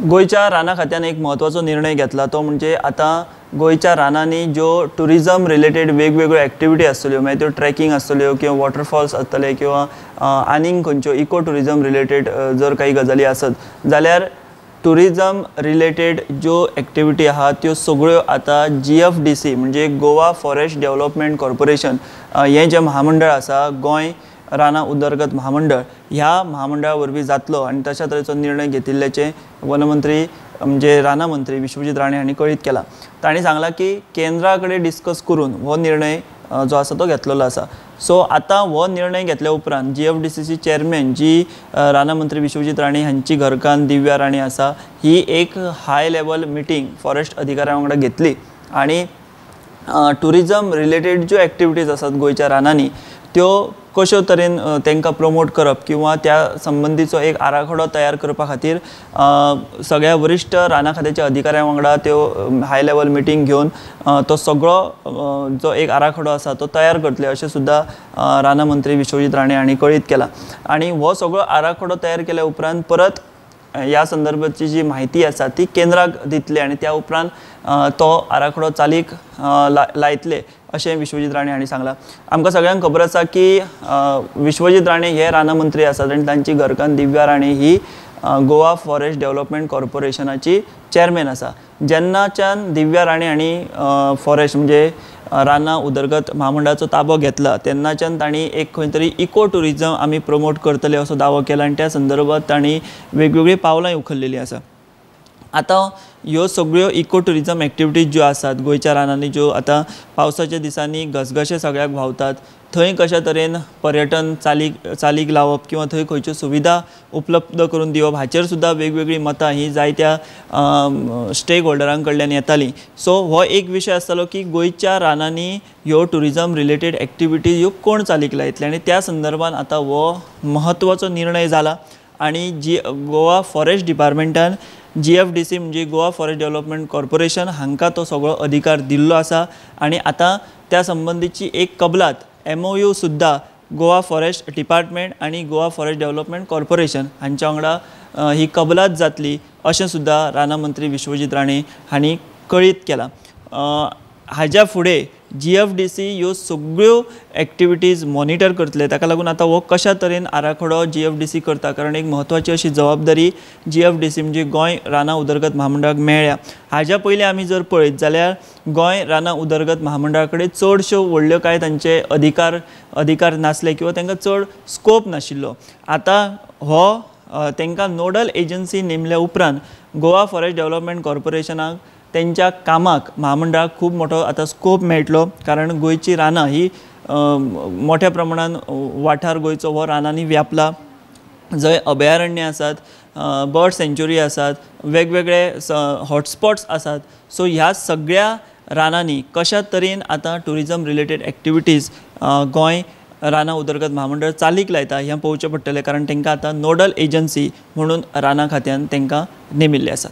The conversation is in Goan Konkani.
गोंयच्या रानां खात्यान एक म्हत्वाचो निर्णय घेतला तो म्हणजे आतां गोंयच्या रानांनी ज्यो टुरिजम रिलेटेड वेगवेगळ्यो एक्टिविटी आसतल्यो, मागीर त्यो ट्रेकिंग आसतल्यो किंवा वॉटरफॉल्स आसतले किंवा आनीक खंयच्यो इको टुरिजम रिलेटेड जर काही गजाली आसत जाल्यार टुरिजम रिलेटेड ज्यो एक्टिविटी आहा त्यो सगळ्यो आतां GFDC म्हणजे गोवा फॉरेस्ट डेव्हलपमेंट कॉर्पोरेशन हें जें महामंडळ आसा, गोंय रानां उदरगत महामंडळ, ह्या महामंडळा वरवीं जातलो आनी तशा तरेचो निर्णय घेतिल्ल्याचें वनमंत्री म्हणजे रानां मंत्री विश्वजीत राणे हांणी कळीत केलां. तांणी सांगलां की केंद्रा कडेन डिस्कस करून हो निर्णय जो आसा तो घेतलेलो आसा. सो आतां हो निर्णय घेतल्या उपरांत GFDCची चेअरमॅन जी रानां मंत्री विश्वजीत राणे हांची घरकान्न दिव्या राणे आसा ही एक हाय लेवल मिटींग फॉरेस्ट अधिकाऱ्यां वांगडा घेतली आनी टुरिजम रिलेटेड ज्यो एक्टिविटीज आसात गोंयच्या रानांनी त्यो कश्यो तरेन तांकां प्रमोट करप किंवा त्या संबंदीचो एक आराखडो तयार करपा खातीर सगळ्या वरिश्ठ रानां खात्याच्या अधिकाऱ्यां वांगडा त्यो हाय लेवल मिटींग घेवन तो सगळो जो एक आराखडो आसा तो तयार करतले अशें सुद्दां रानां मंत्री विश्वजीत राणे हांणी कळीत केलां. आनी हो सगळो आराखडो तयार केल्या उपरांत परत ह्या संदर्भाची जी म्हायती आसा ती केंद्राक दितले आनी त्या उपरांत तो आराखडो चालीक लायतले अशें विश्वजीत राणे हांणी सांगलां. आमकां सगळ्यांक खबर आसा की विश्वजीत राणे हे रानां मंत्री आसात आनी तांची घरकान्न दिव्या राणे ही गोवा फॉरेस्ट डेव्हलपमेंट कॉर्पोरेशनाची चेअरमॅन आसा. जेन्नाच्यान दिव्या राणे हांणी फॉरेस्ट म्हणजे रानां उदरगत महामंडळाचो ताबो घेतला तेन्नाच्यान तांणी एक खंय तरी इको टुरिजम आमी प्रमोट करतले असो दावो केला आनी त्या संदर्भात तांणी वेगवेगळीं पावलां उखल्लेलीं आसा. आतां ह्यो सगळ्यो इको टुरिजम एक्टिविटीज ज्यो आसात गोंयच्या रानांनी, ज्यो आतां पावसाच्या दिसांनी घसघशे सगळ्याक व्हांवतात थंय कशा तरेन पर्यटन चालीक लावप किंवा थंय खंयच्यो सुविधा उपलब्ध करून दिवप हाचेर सुद्दां वेगवेगळीं मतां ही जायत्या स्टेक होल्डरां कडल्यान येतालीं. सो हो एक विशय आसतालो की गोंयच्या रानांनी ह्यो टुरिजम रिलेटेड एक्टिविटीज ह्यो कोण चालीक लायतले आनी त्या संदर्भात आतां हो म्हत्वाचो निर्णय जाला आनी जी गोवा फॉरेस्ट डिपार्टमेंटान GFDC म्हणजे गोवा फॉरेस्ट डेव्हलपमेंट कॉर्पोरेशन हांकां तो सगळो अधिकार दिल्लो आसा आनी आतां त्या संबंदीची एक कबलात MOU सुद्दां गोवा फॉरेस्ट डिपार्टमेंट आनी गोवा फॉरेस्ट डेव्हलपमेंट कॉर्पोरेशन हांच्या वांगडा ही कबलात जातली अशें सुद्दां रानां मंत्री विश्वजीत राणे हांणी कळीत केलां. हाज्या फुडें GFDC ह्यो सगळ्यो एक्टिविटीज मॉनिटर करतले. ताका लागून आतां हो कशा तरेन आराखडो GFDC करता, कारण एक म्हत्वाची अशी जबाबदारी GFDC म्हणजे गोंय रानां उदरगत महामंडळाक मेळ्ळ्या. हाज्या पयलीं आमी जर पळयत जाल्यार गोंय रानां उदरगत महामंडळा कडेन चडश्यो व्हडल्यो कांय तांचे अधिकार नासले किंवा तांकां चड स्कोप नाशिल्लो. आतां हो तांकां नोडल एजन्सी नेमल्या उपरांत गोवा फॉरेस्ट डेव्हलपमेंट कॉर्पोरेशनाक तेंच्या कामाक महामंडळाक खूब मोठो आतां स्कोप मेळटलो, कारण गोंयची रानां ही मोठ्या प्रमाणान वाठार गोंयचो हो रानांनी व्यापला, जंय अभयारण्य आसात, बर्ड सँच्युरी आसात, वेगवेगळे हॉटस्पॉट्स आसात. सो ह्या सगळ्या रानांनी कशा तरेन आतां टुरिजम रिलेटेड एक्टिविटीज गोंय रानां उदरगत महामंडळ चालीक लायता हें पळोवचें पडटलें, कारण तांकां आतां नोडल एजन्सी म्हणून रानां खात्यान तांकां नेमिल्लें आसा.